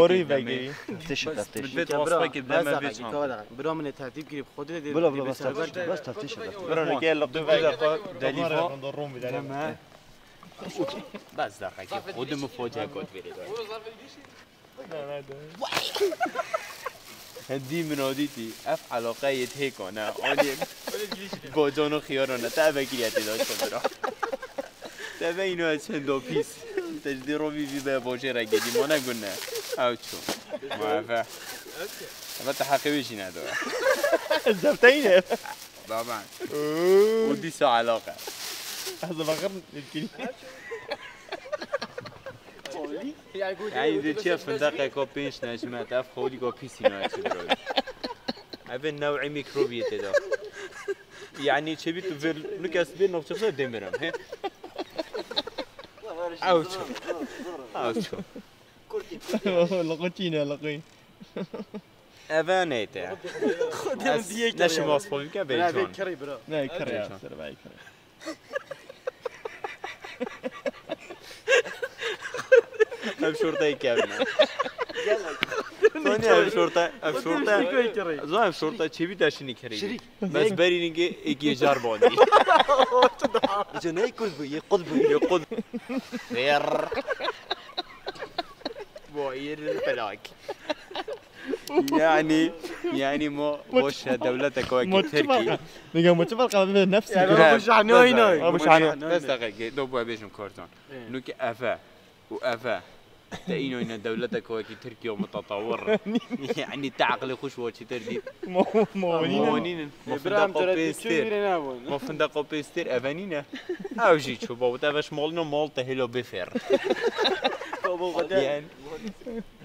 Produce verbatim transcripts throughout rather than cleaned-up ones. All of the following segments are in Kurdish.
Borî vegirî. Teftîş, teftîş. Bit wasfekî deme vê çanta. Bira min ê tertîb girî, bi Xwedê de. Bila, bila, bas teftîş, bas teftîş, teftîş. Bira neke li du vegî xwe delî xwe. Deme. Bas daxekî, Xwedê min foce got vêrê de. Hindî min odîtî, ev eleqe yê têkon e, anî bocano xiyaro ne, te eve kiriye tê de ço bira. Te ve îno ez hendo pîs. Te ji dê rovî vî be bojê re gedî, mane gune. Ew ço. Ma eve. Eve te heqê wî jî nedo. Zefteyî ne. Baban. Û dîsa eleqe. Ez bakir yetkili. Yani de çiye fındık eko pinç necmet, ev xolî go pîsî no eçi bro. Eve new'î mikrobiyete de. Yani çebi tu ver, nu kes bir nokta demirim, he? Ew ço. Ew ço. Loqo çîne, loqo. Eve neyte. Xwedê min diye Ne şima spor bike beycan. Kerî bro. Ne, kerî ya, ser vay kerî. Ev şortayê kevin e. Tony ev şorta, ev şorta. Zo ev şorta çebi de şini kerî. Şirîk. Bes berî ninge êkî jar bandî. Bice ne kul bu, ye kul bu. Ye kul. Ver. Bu yerin pelak. Yani, yani mo boş ya devlete ko ki Tirki. Nige mo çi fark abi nefsi. Yani bu şahane oynuyor. Abi şahane. Bes dakika, do bu bejim kortan. Nuki efe. û ev e. Te îno îne dewletek wekî Tirkiye û mutetewir. Yanî te eqlê xwe ji we çêtir dît. Mo-, mowanî ne. Mowanî ne. Mo Ê, bira, em findeko tereddütçü pêstêr. Bîrê nabûn. Mo findeko pêstêr, eve nîne. Ew jî çû, bavut, eve ji malî ne, mal te hêlo bifêr. Baba, xwe de. Yani.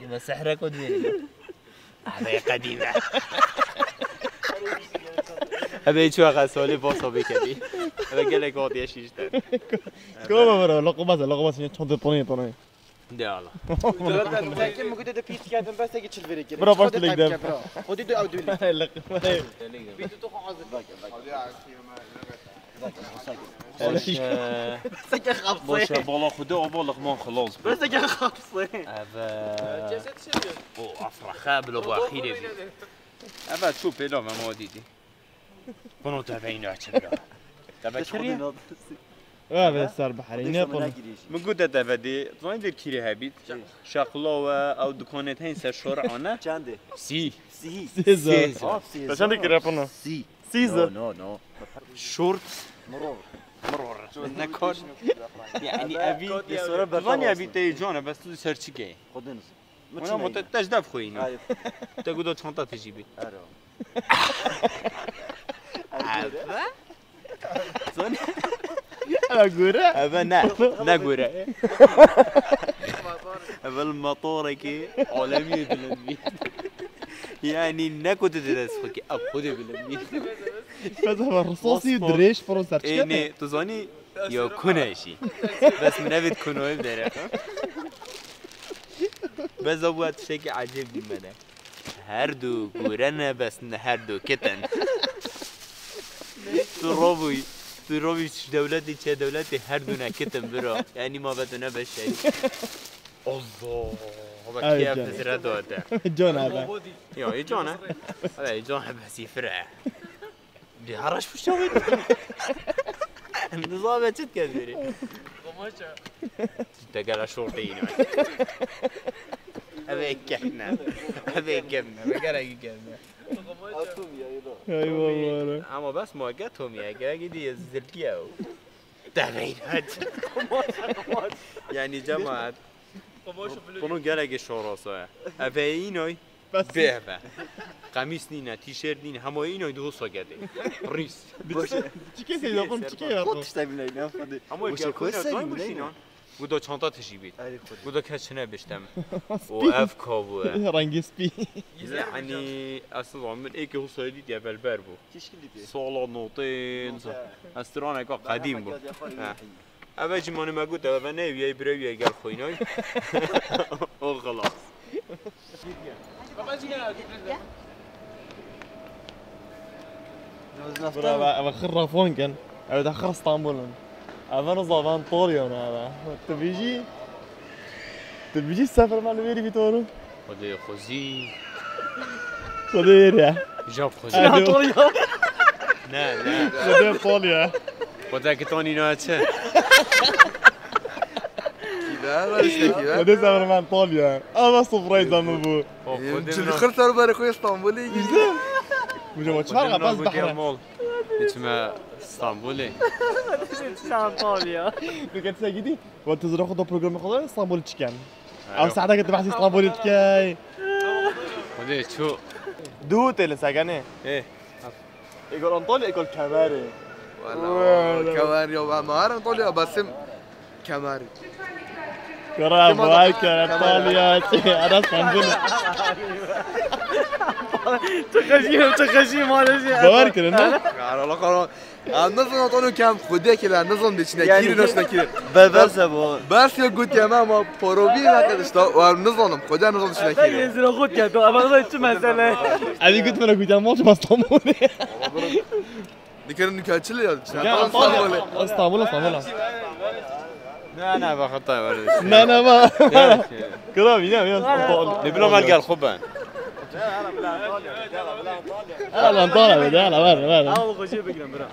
Dime sehrek o dibêrî. Eve qedîme. Eve çi wexa solê boso bikevî. Eve gelek ot yeşî işte. Koma bro, loqmaz, loqmaz, çanta tonê tonê. De Allah. Zaten tekê mi gude de pîs kerdin, bes ki çil vere. Bro, baş dilek de. Bro. O de de ew dilek. Loqmaz. Bir tutuk hazır. Bak, bak. Boş, e, Seke xapsê. Boş, e, bala xwe de, o balık man xelas bû. Bes seke xapsê. Ev, e, o afraxe bilo bu axîrê bî. Ev çû pêla me ma dîdî. Bunu te veyna çi bira. Te be kiriye? Ev ser behrê ne pon. Min got te ve dî, zanî dir kîrê hebît. Şaqlo ve ew dukanê teyn ser şor ana. Çendê? Sî. Sî. Sêza. Sêza. Te çendê kire pona? Sî. Sîza. No, no, no. Şort. Miror. Miror. Ne kar. Yani evi. Sonra bertan. Lan ya bir te can e, bes tu ser çike. Xwedin. Ona mo te teş def xweyî. Te gudo çanta tijî bî. Ero. Eve? Zan. Eve gore. Eve ne. Ne gore. Eve motorekî alemî bilind bî. Yani ne ku tu dide xwekî ev xwedê bilind bî. Bes eve risasî dirêj piro ser çike. Ê ne, tu zanî ya kune jî. Bes min evit kunoyê dere. Bes o bu tiştekî ecêb dî me de. Her du gûrene bes ne her du kitin. Tu robûy, tu robî dewletî çê dewletî her du ne kitin biro. Yani ma ve tu ne beşerî. Allah, Allah. Kiyef zire dode. Can abi. Yo, can e. Hadi can e, bes ifre. Bi haraş pişta wê. Nizam e çit kezîrî. Te gela şortê yine. Eve kehne. Eve kehne. Ve gela kehne. Eyvallah. Ama bes ma ge Tomî ye. Ge gidi zirkiye o. Te veyna. Yani cemaat. Bunun gelekî şorosa ye. Eve inoy. Bes. Bê eve. Qemîs nîne, tîşêrt nîne, hema inoy di hosa gedê. Rîs. Çike seyda xum, çike ya xum. Kot işte bileyim ya, hadi. Ama boşa koy sen bileyim. Gudo çanta tijî bît. Gudo kes çine biştem. O ev ka bû. Rengî spî. Yani asıl zaman êkê hosa dît ya belber bû. Kişkili diye. Sala notên. Note. Ez straneka qedîm bû. Eve jî manî me got, eve ne wîyayî birewîyayî gel xwînay. O xelas. Bro, eve, eve xir refon kin. Eve de xir Stenbul in. Eve nizaven Tolyan eve. Tu bijî, tu bijî sefer me li vêrî bî toru. Xwedê xwezî. Xwedê êrî ye. Jab xwezî. Alo. Ne, ne. Xwedê Tolya. Xwedê kitanî ne çi? Kî be, ver işte kî be. Xwedê sefer me Tolya. Ama sofrayı da mı bu? Cil xir ser ber xwe Stenbolê. İşte. Bu cama çar kapaz bahre. Diçime Stenbolê. Stenbol ya. Diket se gidi. Wa tu zira xwe da programê xwe da Stenbolê çiken. Ew saete ke tu behsî Stenbolê dikey. Xwedê çû. Du têlin sekenê. Ê. Êkol Antalya, êkol Kemerê. Wala, Kemer ya, ma her Antalya, Basim Kemer. Kara, vay kara, Antalya, ana Stenbol. Tu xejî, tu xejî malê jî. Bawer kirin, ne? Kara, la kara. Em nizanin tonu kem xwedê kile, nizanin de çine kîrî, naşna kîrî. Be-, berse bu. Bes ya gotiye me ama poro bî me qed işte, em nizanin, xwedê nizanin çine kîrî. Zira xwed ke, to, ama çi mesele? Evî got me gotiye mal çi Stenbolê. Dikerin dükkan çile ya, çine. Ya, Stenbolê. Stenbolê, Stenbolê. Ne, ne, bak, hata var. Ne, ne, bak. Kral, yine, yine. Ne bileyim, ben gel, xo ben. Ela lan, tala be, ela, ver, ver. Ama bu koşuyu bekleyin, bırak.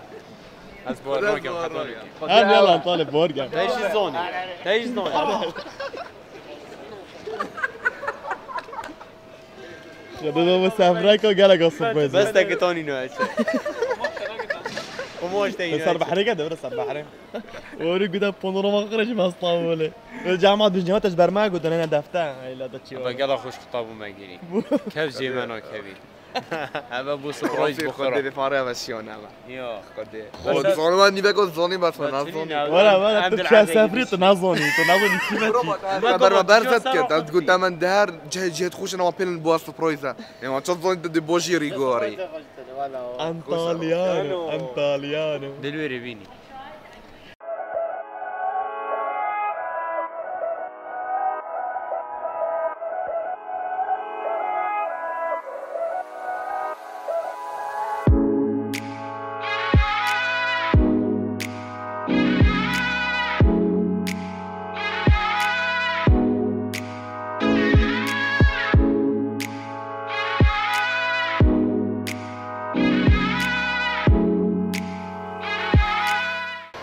Ez bu arada gel, hata yok. Hem yalan, tala, bor gel. Teyji zoni. Teyji zoni. Ya da bu sefreka gelek asıl koyuz. Bes te kitanî no eşe. Komo işte yine. Ser bahre gel, devre ser bahre. Oru güda panorama kırıcı Stenbolê. Cama dünya teş berma gudane ne defte. Ayla da çiyo. Ba gela hoş kitabı me giri. Kev cemena kevi. Eve bû surprise. Xwedê vê parê eve şiyane eve. Yo. Xwedê. Xwedê zanî, wan nîveko zanî, bes wan nazanî. Wala, wala, tu çiya sefrî, tu nazanî, tu nazanî kî me çî. Me berbe berzet kir, ez gote min di her cih-, cihê xweş wan pêlin bû surprise. Ê wan çat zanî tu dê bojî rîgorî. Antalyano, Antalyano. Dil wê rê bînî.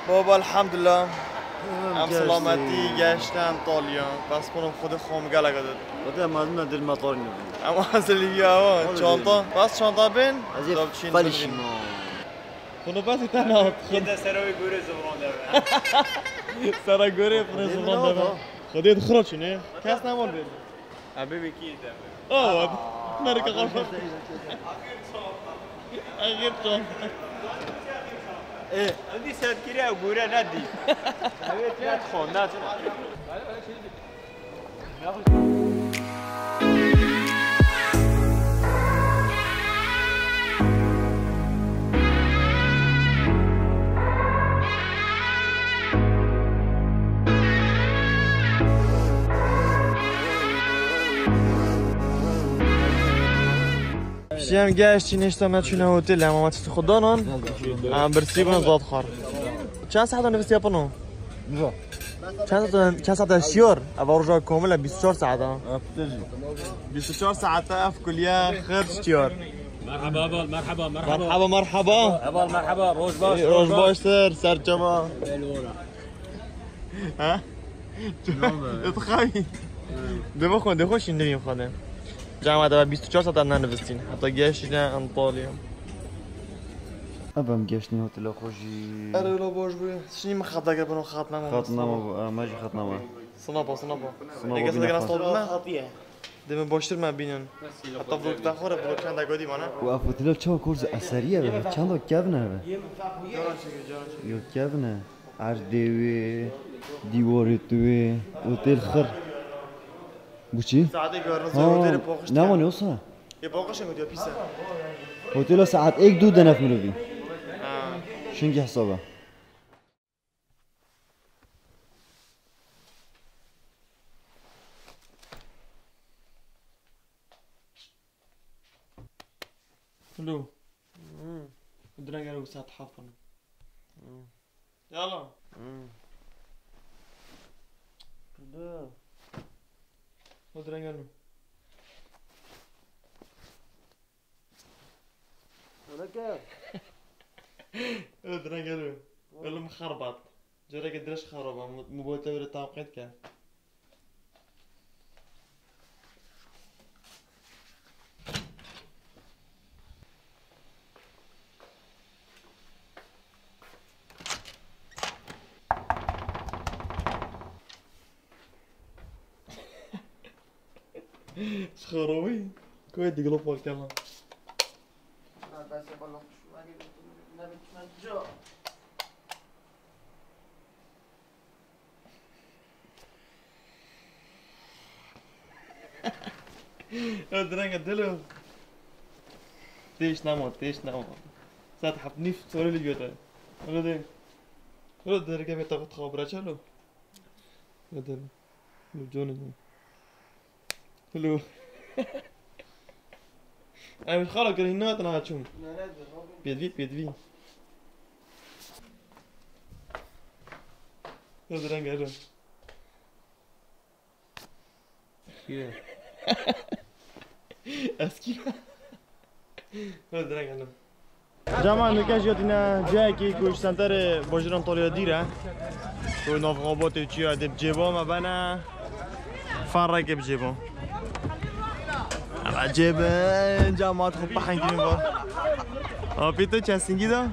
Baba, elhamdulillah. Em selametî geştin Antalya. Bes xwedê xwe gelek did. Xwedê em azmîna dil me tarî nebû. Em azilî ya çanta. Bes çanta bin. Ez ê felişî ma. Xwedê bes te ne hat. Yê de sera wê gore ziviran de be. Sera gore xwedê ziviran de be. Xwedê dixira çi ne? Kes ne var bê. Em bê wekî yê te. Oh, Merika xaşa. Axir çon. Ê, em dî serkirî ew gore nedî. Ew ê ne dixon, ne dixon. Piştî em geştî nişta me çûne hotelê, em amaçî xwe danan. Em birsî bûne zad xwar. Çend saeta nivîsiya pino? Çend saeta, çend saeta şiyar? Eva roja komil e, bîst û çar saeta. Bîst û çar saeta ev kuliye xir şiyar. Merhaba, heval, merhaba, merhaba. Merhaba, merhaba. Heval, merhaba, roj baş, roj baş. Roj baştir, serçava. Belora. Ha? Dixayi. Deva xwe, deva xwe şîn nivîn xwe de. Cama de bîst û çar saet em nenivistîn. Heta geştîne Antalya. Ev em geştîn hotela xwe jî. Erê wela baş bûye. Şînî min xeteke bino xetname. Xetname, me jî xetname. Sinapa, sinapa. Sinapa. Ê kes bîne dikene xwe. Stop bime. Dê min baştir me bînin. Heta vlog te xwe re vlog çenda godî mane. Û ev hotela çawa kor ji eseriye be? Çenda kevn e be? Caran çekir, caran çekir. Yo kevn e. Erdê wê, dîwarê tu wê, otel xir. Bu çi? Saetê görüntüsü Ha, otelê poxişt ne ya. Wan yoksa? Yê poxişt gotiya pîs e. Hotela saet ek du denef mirovî. Ha. Şingî hesaba. Hello. Hmm. Direngel û saet heft bûn. Hmm. Yala. Hmm. Hello. O direngel û. Hello. O direngel û. Elim xerbat. Careke dirêj xeraba. Mobilê te were taqît ke. Xerabî. Koyê diglo parkema. Ya direnge dilo. Têş nema, têş nema. Saet heft nîf sorê li göte. Öyle değil. Öyle derge ve takut xabra çalo. Öyle değil. Bu canım. Hello. Em xala kirin, ne hatin ha çûn? Pêdivî, pêdivî. Yo direng ero. Kî ye? Ez kî? Yo direng ero. Cama nûke jî hatîne cihekî ku ji senterê bajêr Antalya dîr e. Ku nav xebatê û çi ye, dê bi cêba me bene. Ferrekê bi cêba. Eve cêbin, cama xwe peheng kirin va. Apê tu çend singî da?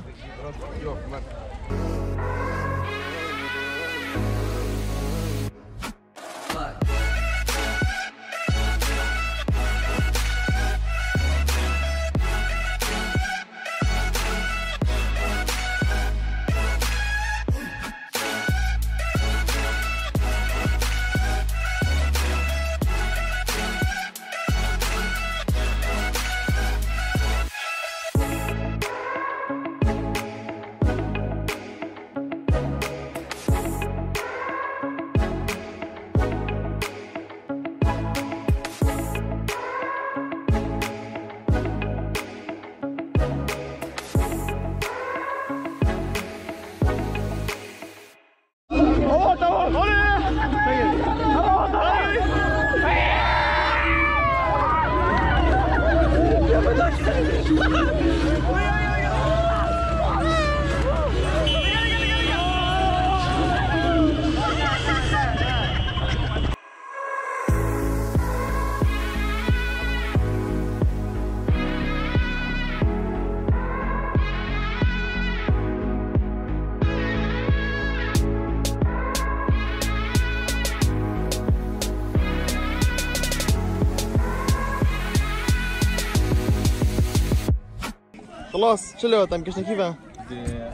Xlas, çi lewat em kiştin kî ve?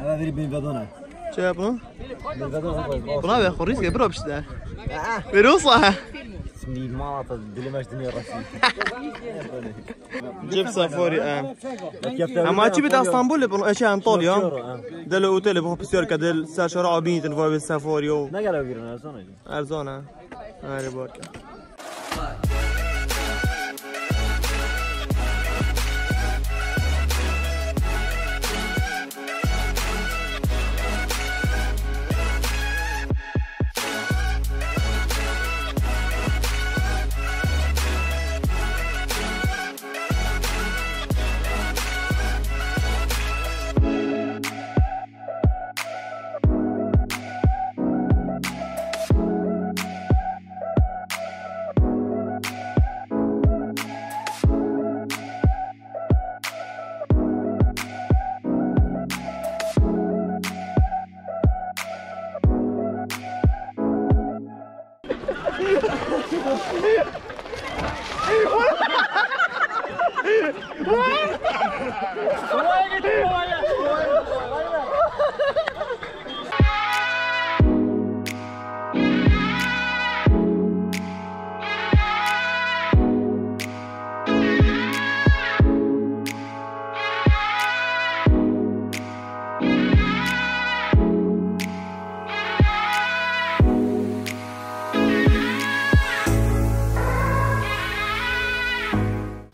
Eve verî bin vedana. Çi yapın? Bin vedana. Buna ve xo rîske bira pişt de. Verosa. Bismillah, malata dilim eştini rasî. Cep safari, e. Ama çi bit Istanbul, bunu eşe Antalya. Dele otele bu pisyar ka del ser şara abin tin va safari o. Ne kadar bir ne sana? Erzana. Hadi bak.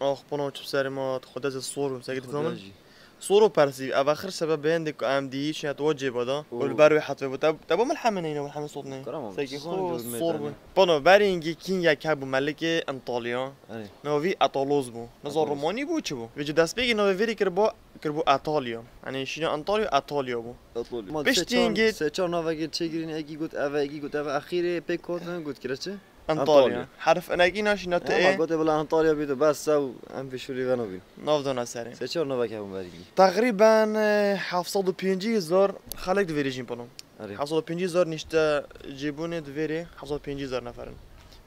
Ax, pano çi serê ma, xwedê ez sor bim, segir Xwedê zamin. Jî. Sor û persî, ev axir sebeb bêndê ku em dî çiya tu cêba da. Oo. Û li ber wê hetve bû. Te, te bo min hemê neyne, min hemê sor neyne. Karam abi, Sekî tu xo zanî sor bû. Pano, berî hingî kîngek hebû melikê Antalya. Erê. Navî Atalos bû. Nizan Atalos. Romanî bû çi bû. Vê ci destpêkî navê vêrî kiribû, kiribû Atalya. Yanî şîna Antalya, Atalya bû. Atalya. Ma Piştî sê çar, hingê sê çar navekê çêkirîn, ekî got eve, ekî got eve, axirê pêk gotin, got kire çi? Antalya. Antalya. Herf enekî naşîna tu Ama ê. Gotê bila Antalya bî tu bes sew em vê şûrî venobîn. Nav dana serê. Sê çar navek hebûn berî. Teqrîben, e, heft sed û pêncî hezar xelek di vêrê jîn pano. Erê. Heft sed û pêncî hezar nişte cêbûnê di vêrê heft sed û pêncî hezar neferin.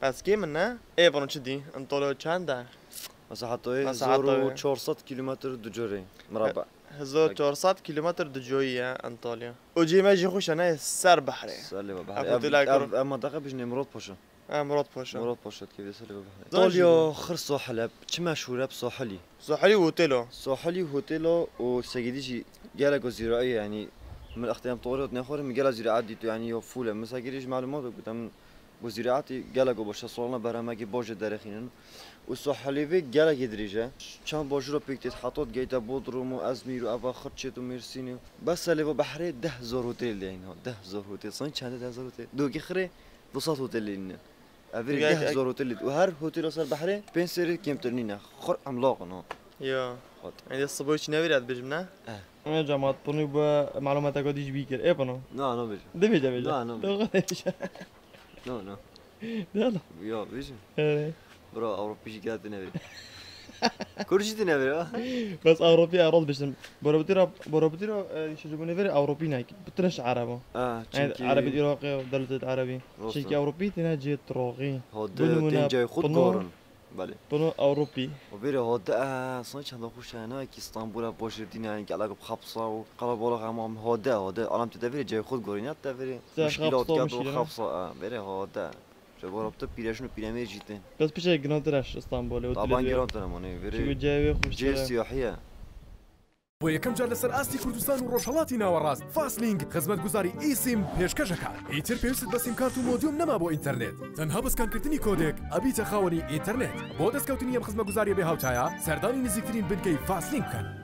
Bes kêm in ne? Ê pano çi dî? Antalya çend e? Mesela heta Mesela heta hezar û çar sed kilometre ducorê. Miraba. Hezar çar sed kilometre ducoyî ye Antalya. O cê me jî xweş e ne ser behrê. Ser lê ve behrê. Ev Ev, otel ev, akor. Ev mantaka bijin Murat Paşa. Ha, Murat Paşa. Murat Paşa dikeve ser lê ve behrê. Zan jî Antalya bu. Xir sahil e, çi meşhur e sahilî. Sahilî otel o. Sahilî otel o û segedî jî gelek o zîraî yani. Min extiyam tawriyat nexwarim, min gela zîraat dît yani yo fûl e. Min segedî jî malumat o, gotem Bo zîraetî gelek baş e, solana berhemekî baş e derexînin. Û sahilê vê gelekî dirêj e. Çend bajûra pêk têt, heta digeyte Bodrum û Ezmîr û eva Xirçêt û Mêrsînê. Bes lê va behrê deh hezar hotel lê hîn ha. Deh hezar hotel. Sanî çend e deh hezar hotel? Dûkî xirê du sed hotel lê hîn e. Ev rê Digeyte deh hezar hotel lê. Û her hotela ser behrê pênc serê kêmtir nîne. Xir emlaq in ha. Ya. Hot. Ê de siboy çi nevêre dibêjim ne? Eh. Ê cemaat, pino bi malumateka dî jî bîkir. Ê pino. Na, nabêjim. Dibêje, bêje. Na, nabêjim. Doğru dibêje. No, no. Yala. Ya, bêjim. Erê. Bro, Ewropî jî gelek dinevê. Kurd jî dinevê ha. Bes Ewropî erol bêjim. Borobitira, borobitira, e, şejibûnê verê Ewropî ne. Bitirş Erebo. Ah, Yani çünkü Erebi Iraqê û dewletê Erebî. Rost Çünkü e. Ewropî tine cê troxî. Hode Bunun tên cayê xud pino gorin. Belê. Pino Ewropî. O verê hode, e, sana çend xweş e, ne ki İstanbul e, boş dîn e, gelek xapsa û qalabalix e, ama hode, hode. Alam te devirê cayê xud gorî, ne devirê Te muşkîlat xapsa, û ket û muşkîlat. Xapsa, e, verê hode. Ji bo rabte pîrejin û pîremêr jî tên. Bes piçek girantir e ji Stanbolê û Taban dilê girantir e, mane, verê Çünkü cayê wê xweştir cê e. Siyahi ye. بۆ یەکەم جار لەسەر ئاستی کوردستان و ڕۆژهەڵاتی ناوەڕاست، فاسلینگ خزمەتگوزاری ئیسیم پێشکەش دەکات. ئیتر پێویستت بە سیمکارت و مۆدیۆم نەما بۆ ئینتەرنێت. تەنها بە سکانکردنی کۆدێک ئەبیتە خاوەنی ئینتەرنێت. بۆ دەستکەوتنی ئەم خزمەتگوزاریە بێ هاوتایە، سەردانی نزیکترین بنکەی فاسلینگ بکەن.